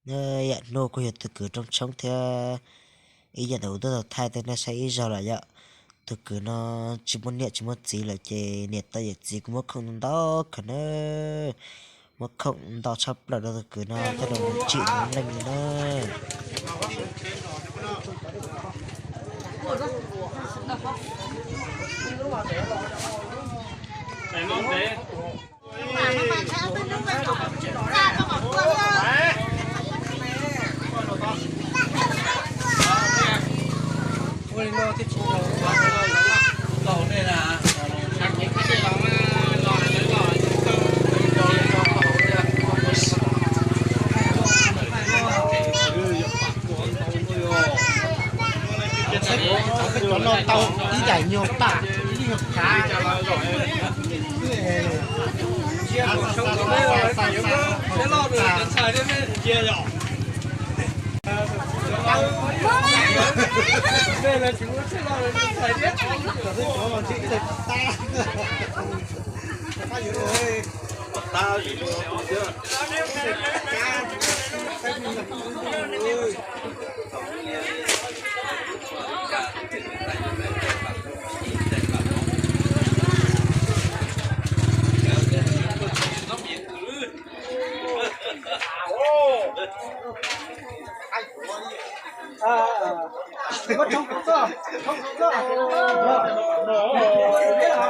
Yam hnub kuj yog tus kwv rooj tshoob thiab ib yam ntawm kuv twb tau thaij tej nej saib ib zaug lawm yom. Tus kwv no tsis muaj niam tsis muaj txiv lawm ces niam tais yawm txiv kuj muab khoom ntau kawg na. Muab khoom ntau tshaj plaws rau tus kwv no thiaj li tsim mus leej li na. Cov no tau ib daim nyuag pam ib nyuag kav. Ib lub teb, ib lub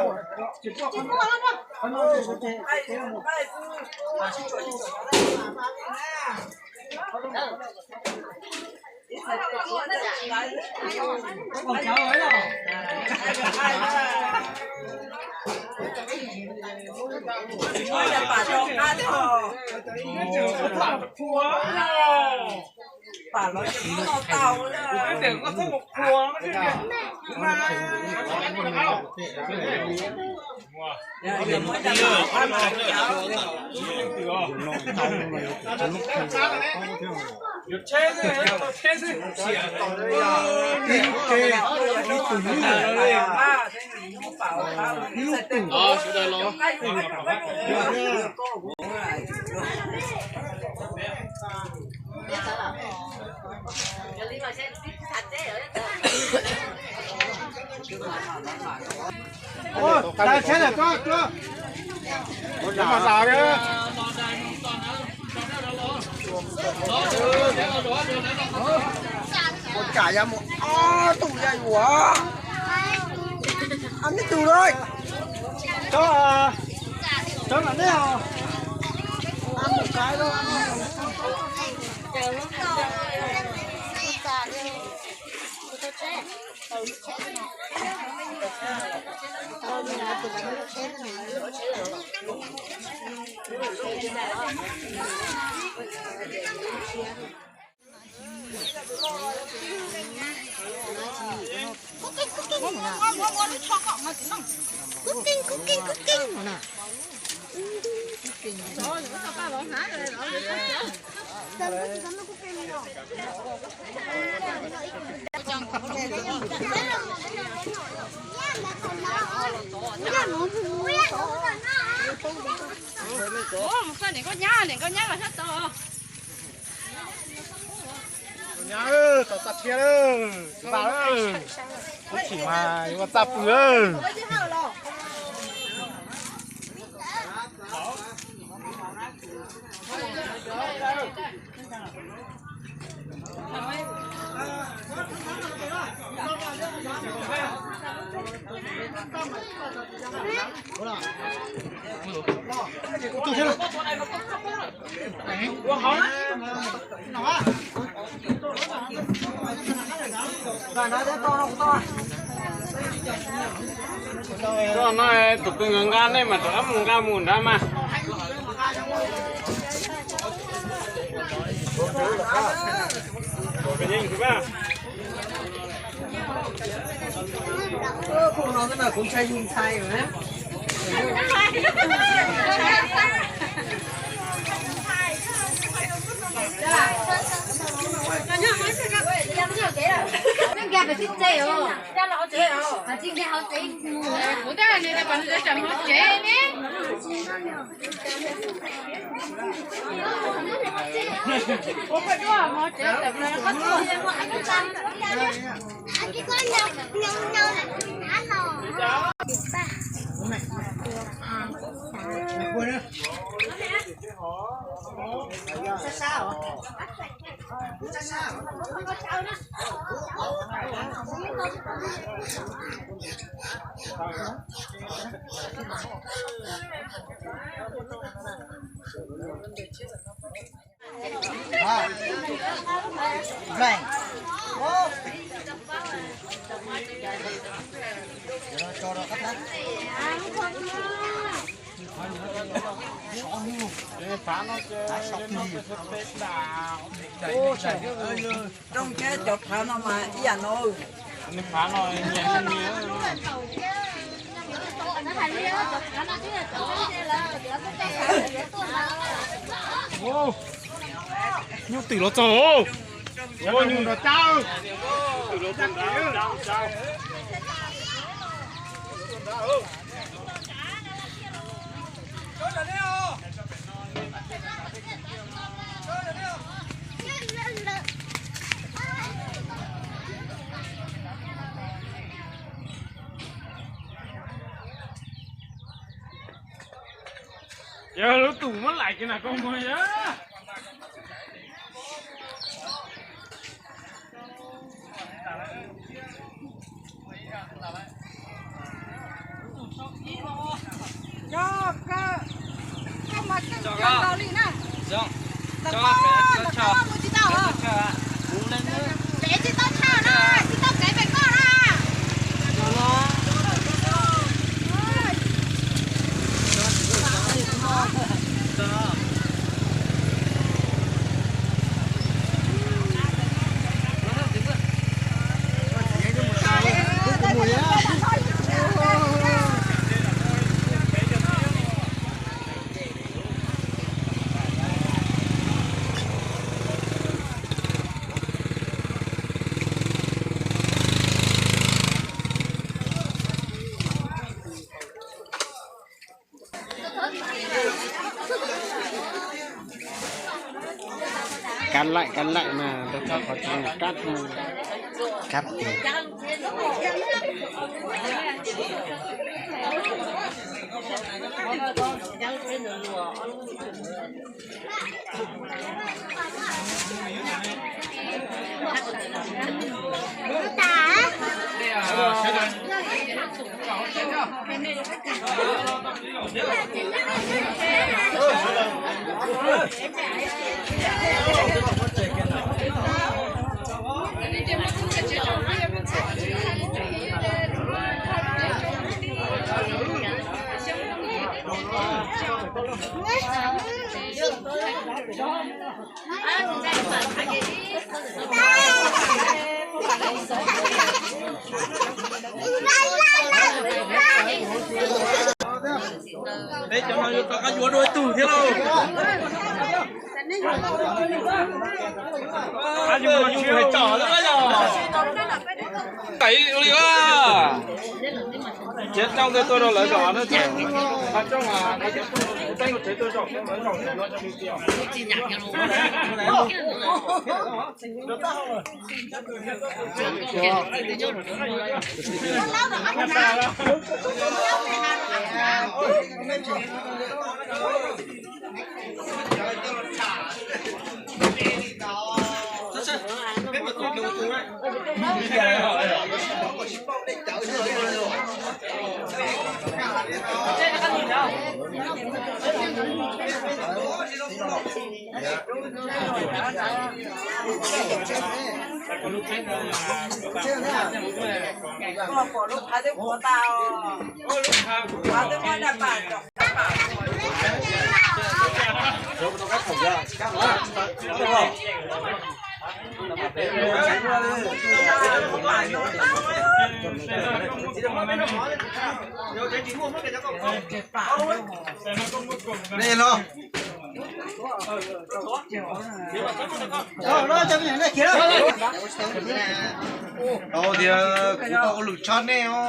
tus, ib lub tus. Ua cas yuav mus ob tug yaj yuav? Ab, neb tug lawm. Tsob, tsob no neb os. Nyab, tau tag thiab lawm, tsis npaj lawm. Ib chim mas yuav txaj pw lawm. Koj no tus kws nqa nqa nej mas rov qab mus nqa mus nrad mas. Rooj thiab cov phab no mas ib yam no. Nyuj twm los txog. Nyuj twm los txog. Yog lub tus muab laim kiag na koj muag yog. Kab laim kab laim mas rau txog qhov tseem kab, kab tes. Peb cov no yuav rov qab yuav dua ib tug thiab lauj. Tais ua li a, thiab rau ntawd tuaj rau lawv zos na, qhov rooj, qhov teeb, qhov tsev tuaj zos lawv zos. Li los. Tau tias kuv tau ua lwm tshaj nej os.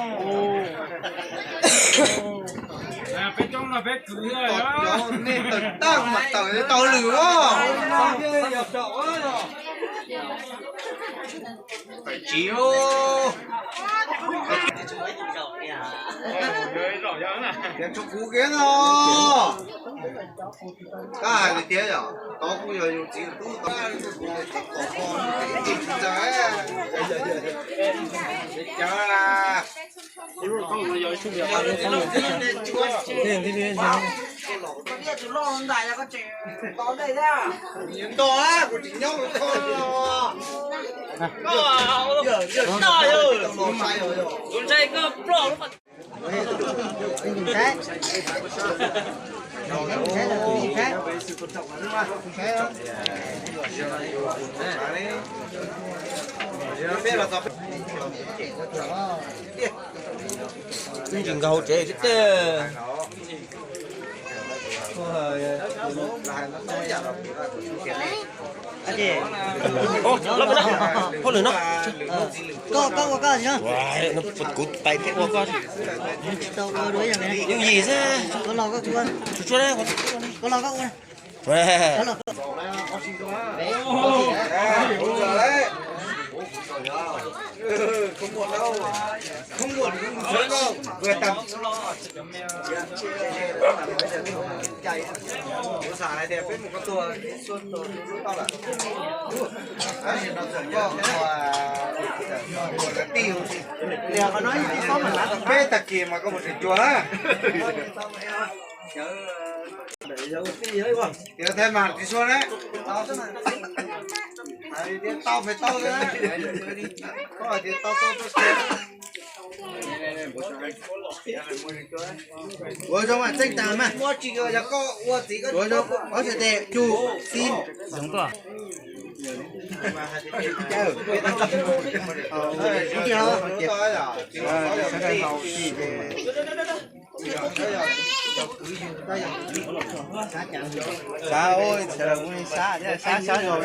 Nej tawm tag mas tawm tau lwm os. Tawm tsis os. Tias tso kuv kiag os. Koj hais li tiag yom, tod kuj yog yus txiv tub tod, tsis txawj. Nto, kuv tsis nyob Tsis nkag hauv tsev xwb. Hauj lwm no. Koj, koj ua koj no. Kuv tais thiab ua koj. Yooj yim xwb. Tsuag tsuag. Kuv xav hais tias peb mus koj tuag, tab sis no txog koj ua tij, peb tag kis mas koj mus tsev cuag. Tias thaij mas tsis sua na. Hais tias tau fais tau na. Koj hais tias tau tau tau. Ua zoo mas tseeb tas mas. Ua zoo, ob sawv daws cug xim. Xav ua li sab, sab sab zog.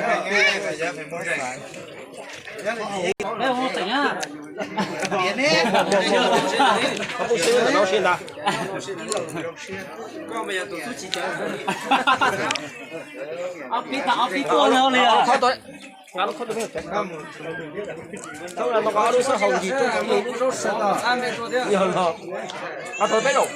Ob peb tag ob peb tuaj no li. Lub sab hauv ntsis lub zaub sab, yog los qab tau peb zaum.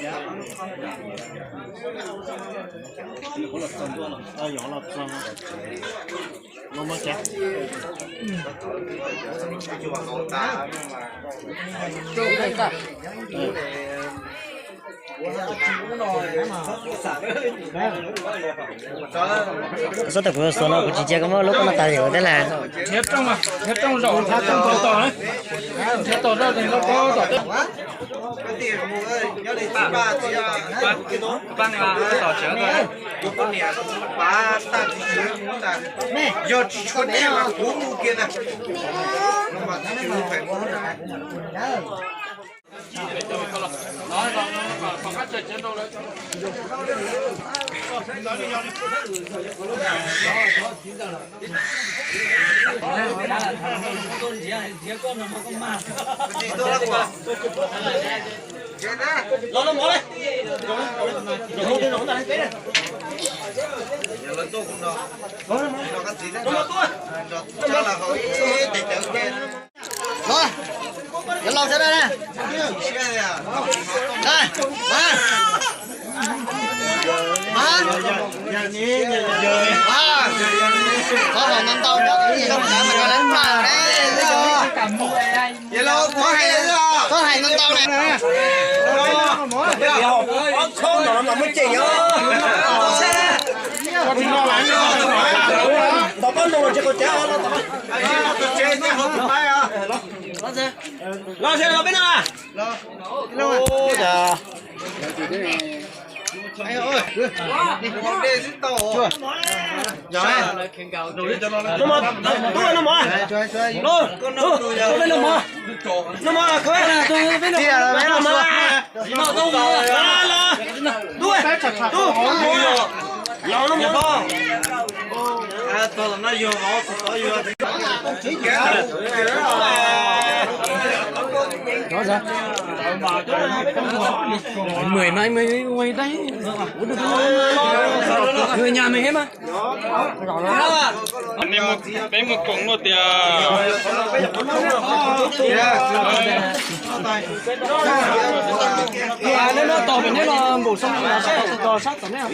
Xob tas kuv xuas no kuv tsis cia koj muab lub koj no tas li ua teb las. Yog tsis tshua nej mas kuv mus kiag na. Los, yuav los sawv daws na. Mas, mas, mas, qhov hais no ntau, ib zoo cav mas yog lawv nplam ne. Qhov hais no ntau na. Los, los peb no. Mười mà mười mười đây. Người nhà mình hết mà. Peb mus koom luaj tias. Neb no tos pem neb los npaum sab sab tom neb.